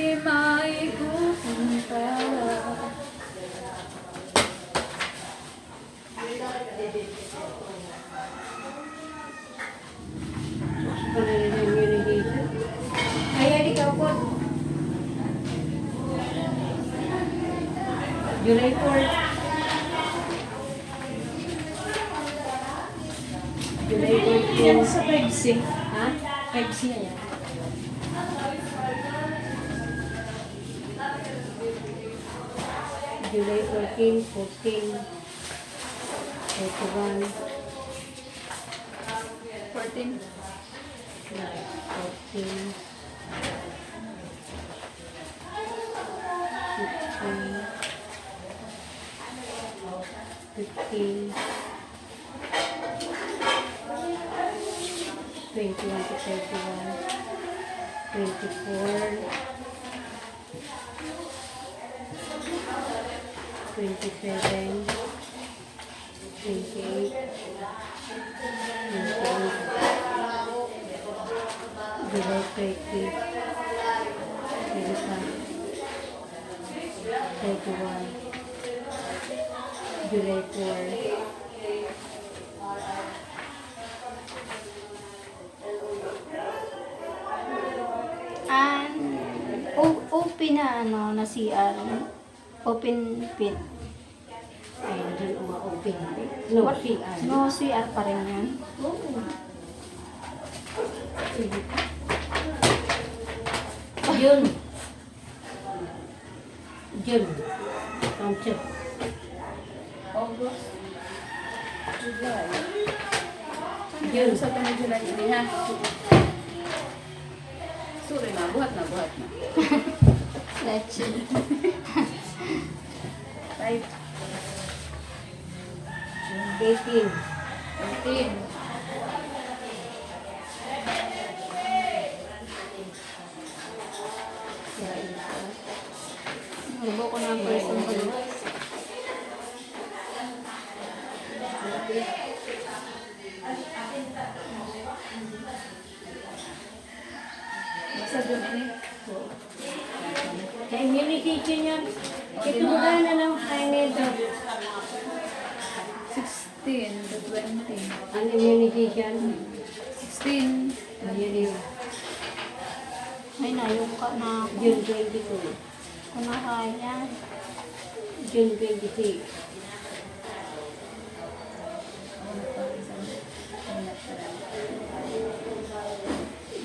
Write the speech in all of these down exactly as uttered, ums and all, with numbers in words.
May pupunta. Ayan, ikaw po. July four. July fourteen. Yan sa five C. Ha? Five C na yan. July fourteen, fourteen, thirty-one. Fourteen. Fourteen. Fifteen. Fifteen. Twenty-one to thirty-one. Twenty-four. Twenty-seven. Twenty-eight. Twenty-eight. July thirty. Thirty-one. July four. An o-, open na, ano, na C R. Open pit. Ay, hindi uma-open. No, What? C R. No, C R pa rin yan. Oo. Sige. Yun. June. Pancho. August. July. June. Sa taon na July, hindi ha. Sorry na, buhat na, buhat na. Let's see. Right. Eighteen. Eighteen. Ano ba ko na ang person ko? Sa gabi. Sa immunization yan. Ito na lang tayo nito. Sixteen to twenty. Ang immunization. Sixteen. Ayan yun. Ay, nayungka na ako. June twenty-two. Ano kaya? June twenty-six.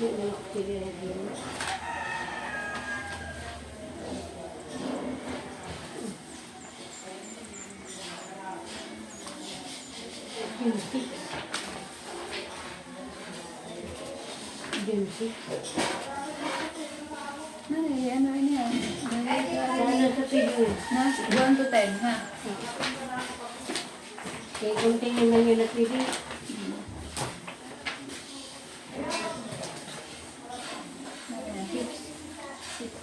June six. June six. Ay, ano, ano yan? Ano sa pili? Nas-, one to ten, ha? Kaya kung tingin man yun na pili. Ayan, six. Six.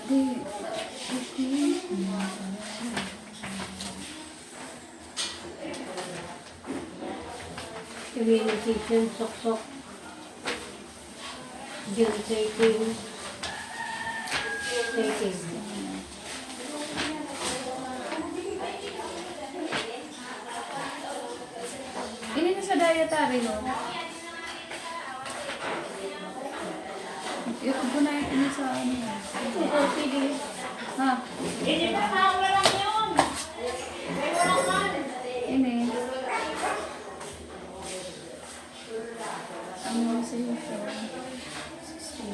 Di, okay. Communication, suksok. June thirteen. Thirteen. Ini na sa dietary, no? Ikot ko na yung ini sa ano. Ha? Ini. Ang mga sa'yo ito, sixteen.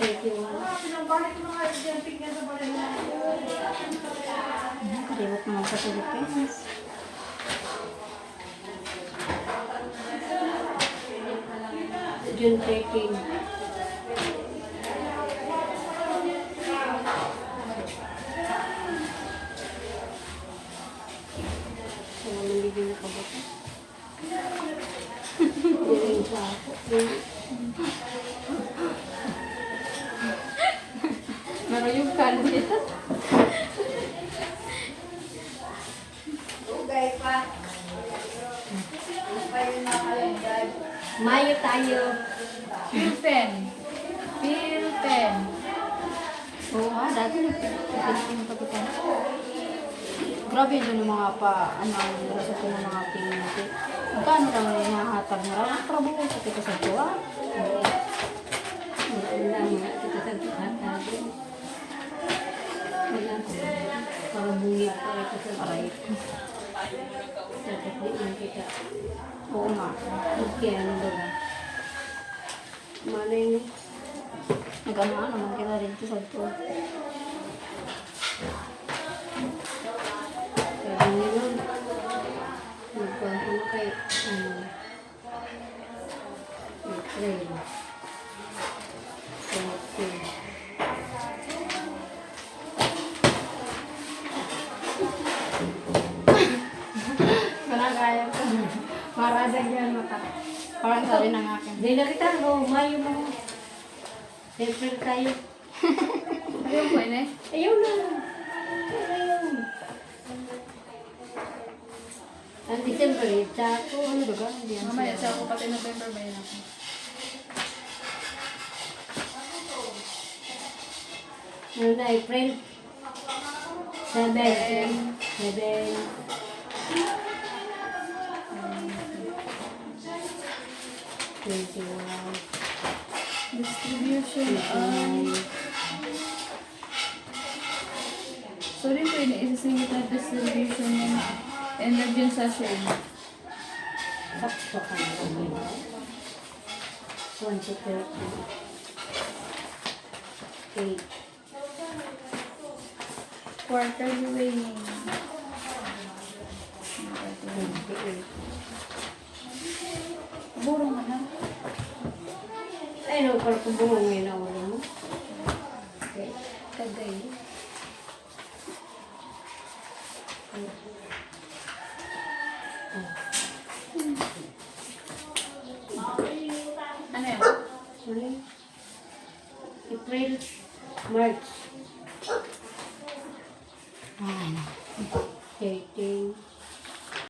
Thirty-one. Kaliwat naman sa Pilipinas. June thirteen. Wala man din nakabot. Galing pa ako. Maruyog ka dito. Dugay pa. Ano pa yung nakalagay? Mayo tayo. Pilpen. Pilpen. Oo nga, dati nagpipinsin pa kita. Grabe yun yung mga pa, ano, ang gusto ko ng mga piniti. Magkano lang yung nahatag mo? Ang trabaho sa kita sa tuwa. Wala na, wala kita sa tuwa. Wala. Para buya pa ito sa aray. Dapat di man kita. Oo nga. Kaya ano ba? Malay mo. Nag-ano-ano man kita rin sa to. Sabi niya nun, nagkuhan ko na kay, ano, April. Okay. Wala kaya ko. Maradag yan, mata. Parang sabi ng akin. Di na kita, oh, Mayo mo. April tayo. Ayaw mo, eh. Ayaw na. Ayaw. Ang December, eh, tsaka ako. Ano ba ka? Hindi yan Mamaya, siya. Tsaka ako pati November, may ako. Ano na, April? Seven. Seven. Seven. Twenty-one. Distribution ang Sorry po, ini isisingit na distribution ng energy sa shade. Sakto ka na lang yun. Twenty, thirty. Eight. Quarterly weighing. Twenty-eight. Burong ka na. Ay, no, para kung burong yun ang ulo mo. Okay. Kagay. Ano yan? Sorry. April, March. Ay,